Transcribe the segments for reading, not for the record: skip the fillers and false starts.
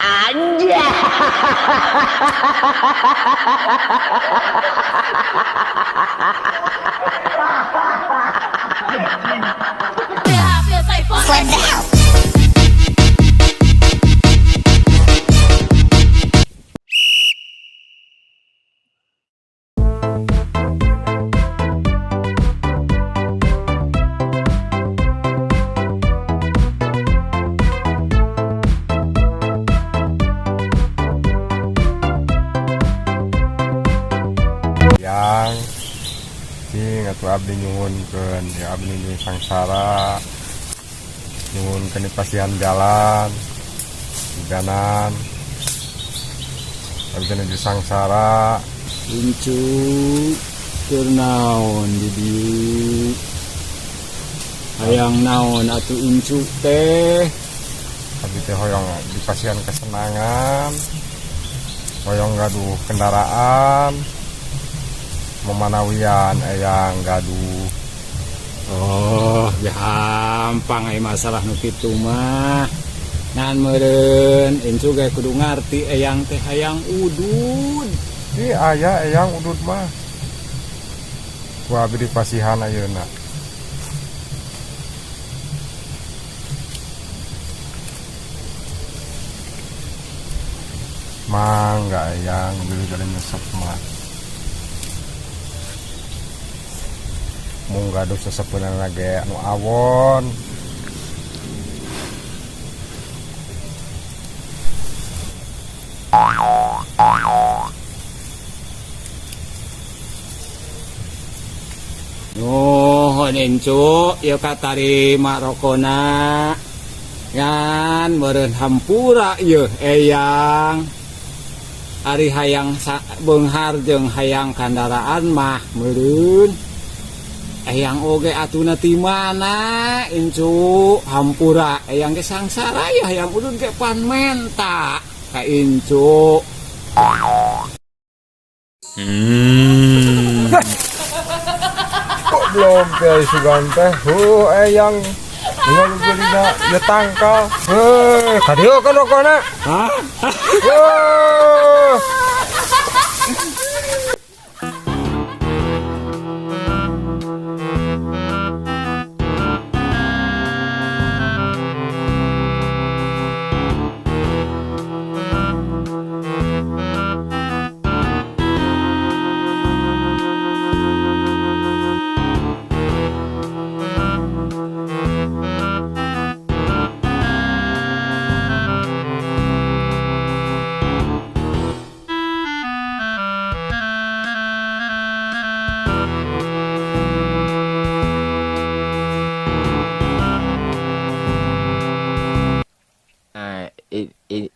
Anjay. Yang cing atuh abdi nyuhunkeun ya, abdi nuju sangsara, nyuhunkeun dipasihan jalan hujanan, abdi nuju sangsara. Incu, keur naon di dieu? Hayang naon atuh incu teh? Abdi teh hoyong dipasihan kesenangan, hoyong gaduh kendaraan, memanawian eyang gaduh. Oh, gampang ai masalah nu kitu mah. Ngan meureun incu ge kudu ngarti eyang teh hayang udud. Ih, aya eyang udud mah. Ku abdi dipasihan ayeuna. Mangga eyang, bilih bade nyesep mah. Mung gaduh sesepeunana ge anu awon. Nuhun incu, ieu katarima rokona. Ngan meureun hampura ieu eyang. Ari hayang beunghar jeung hayang kandaraan mah meureun. Eyang oge atuna ti mana incu, hampura eyang ge sangsara ya, hayang udud ge pan menta ka incu. Kok belum teh sugan teh? Huh, eyang dengan beli ya tangkal. Heh, kadieu kan rokona. Hah? Wah.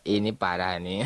Ini parah nih.